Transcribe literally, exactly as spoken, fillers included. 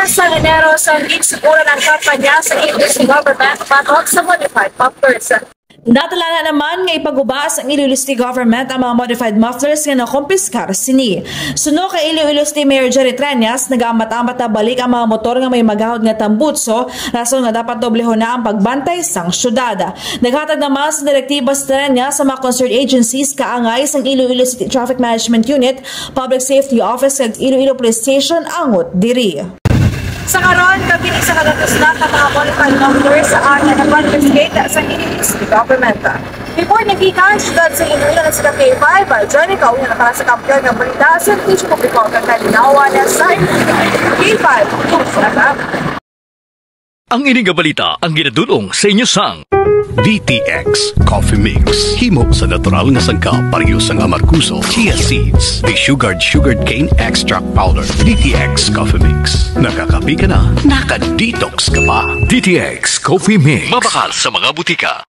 Sa Enero, sa Enero, siguro ng kampanya sa English government batok sa modified buffers. Natala na naman nga ipaguba sang Iloilo City Government ang mga modified mufflers nga nakumpiskar sini. Suno kay Iloilo City Mayor Jerry Treñas, nagaambat-ambat na balik ang mga motor nga may magahod nga tambutso, rason nga dapat doblehon na ang pagbantay sang syudad. Naghatag naman sa direktiba si Treñas sa mga concerned agencies kaangay sang Iloilo City Traffic Management Unit, Public Safety Office kag Iloilo Police Station angot diri. Sa karon, kami isa ka datos na ka mga modified mufflers sa area na confiscate sa Iloilo City Government. Report na gikan sa syudad sa Iloilo na sila K five, Johnny Kauna para sa kampiyon nga balita sa Servisyo Publiko kag Kalinawan sa K five News F M. Ang ini nga balita ang ginadul-ong sa inyo sang D T X Coffee Mix. Himo sa natural nga sangkap, pareho sang amargoso, chia seeds, desugared sugarcane extract powder. D T X Coffee Mix. Nakakape ka na, naka-detox ka pa. D T X Coffee Mix. Mabakal sa mga butika.